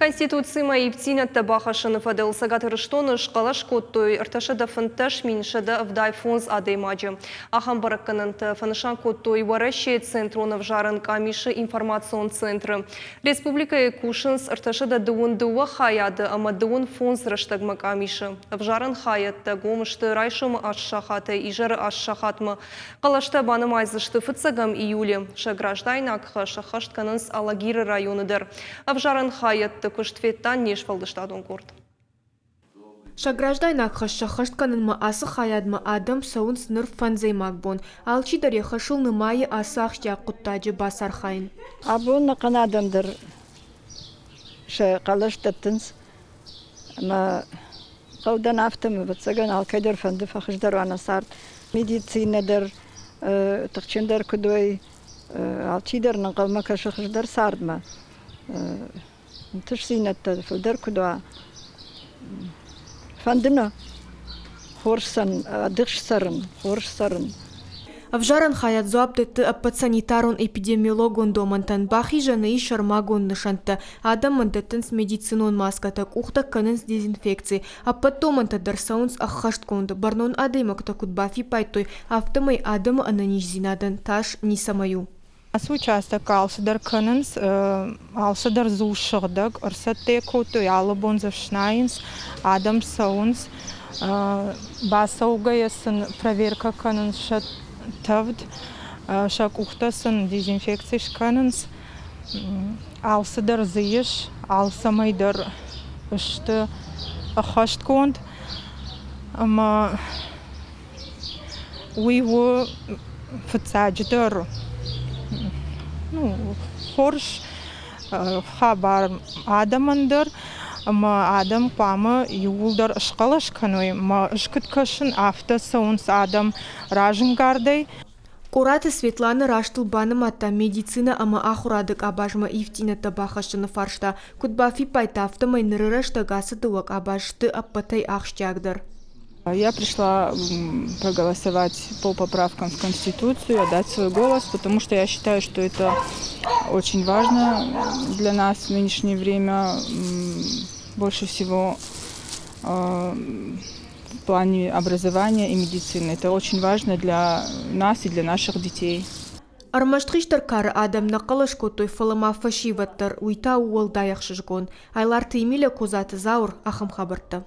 Конституцимӕ ивддзинӕдтӕ бахӕссыны фӕдыл Цӕгат Ирыстоны схъӕлӕс кодтой 315 175 адӕймаджы. Ахӕм бӕрӕггӕнӕнтӕ фӕнысан кодтой Уӕрӕсейы Центрон ӕвзарӕн къамисы информацион центры. Республикӕйы кусынц 322 хайады ӕмӕ 25 рӕстӕгмӕ къамисы. Ӕвзарӕн хайӕдтӕ гом сты райсомы аст сахатӕй изӕры аст сахатмӕ. Хъӕлӕстӕ банымайдзысты фыццӕгӕм июлы. Сӕ граждайнаг хӕс ӕххӕст кӕнынц Алагиры районы дӕр. Ӕвзарӕн хайӕдты куыст федта не сфӕлдыстадон къорд. Сӕ граждайнаг хӕс сӕххӕст кӕнынмӕ ацы хайадмӕ адӕм цӕуынц ныр фӕндзӕймаг бон. Алчидӕр йӕ хӕсыл нымайы ацы ахсджиаг хъуыддаджы бацархайын. Абон нӕхъӕн адӕм дӕр сӕ хъӕлӕс дӕттынц ӕмӕ хъӕудӕн афтӕ, ӕвӕццӕгӕн, алкӕйдӕр фӕнды фӕхуыздӕр уа нӕ цард. Медицинӕ дӕр тыхджындӕр куыд уой, алчидӕр нын хъӕумӕ кӕсы хуыздӕр цардмӕ. Ӕнтыстдзинӕдтӕ фылдӕр куыд уа. Фӕнды нӕ хорз ӕдыхст цӕрын, хорз цӕрын. Ӕвзарӕн хайад дзуапп дӕтты ӕппӕт санитарон-эпидемиологон домӕнтӕн, бахизӕны ис сӕрмагонд нысӕнттӕ, адӕмӕн дӕттынц медицинон маскӕтӕ, къухтӕ кӕнынц дезинфекци. Ӕппӕт домӕнтӕ дӕр цӕуынц ӕххӕстгонд. Бӕрнон адӕймӕгтӕ куыд бафиппайдтой, афтӕмӕй адӕмы ӕнӕниздзинадӕн тас ницӕмӕй у. Ацы участокы алцыдӕр кӕнынц, алцыдӕр дзы у сыгъдӕг, ӕрцӕттӕ кодтой, алы бон дзы ӕфснайынц, адӕм цӕуынц. Бацӕугӕйӕ сын проверкӕ кӕнынц сӕ тӕвд, сӕ къухтӕ сын дезинфекци скӕнынц. Алцыдӕр дзы ис, алцӕмӕй дӕр сты ӕххӕстгонд ӕмӕ Уый у фыццаджыдӕр ну, хорз хабар адӕмӕн дӕр ӕмӕ адӕм хъуамӕ иууылдӕр схъӕлӕс кӕной ӕмӕ ӕз куыд кӕсын, афтӕ цӕуынц адӕм разӕнгардӕй. Къораты Светланӕ растыл банымадта медицинӕ ӕмӕ ахуырады къабазмӕ ивддзинӕдтӕ бахӕссыны фарста. Куыд бафиппайдта, афтӕмӕй ныры рӕстӕг ацы дыууӕ къабаз сты ӕппӕтӕй ахсджиагдӕр. Я пришла проголосовать по поправкам в Конституцию, отдать свой голос, потому что я считаю, что это очень важно для нас в нынешнее время, больше всего в плане образования и медицины. Это очень важно для нас и для наших детей. Ӕрмӕст хистӕр кары адӕм нӕ хъӕлӕс кодтой, фӕлӕ ма фӕсивӕд дӕр, уый та у уӕлдай ӕхсызгон. Айларты Емеля, Козаты Зауыр, ахӕм хабӕрттӕ.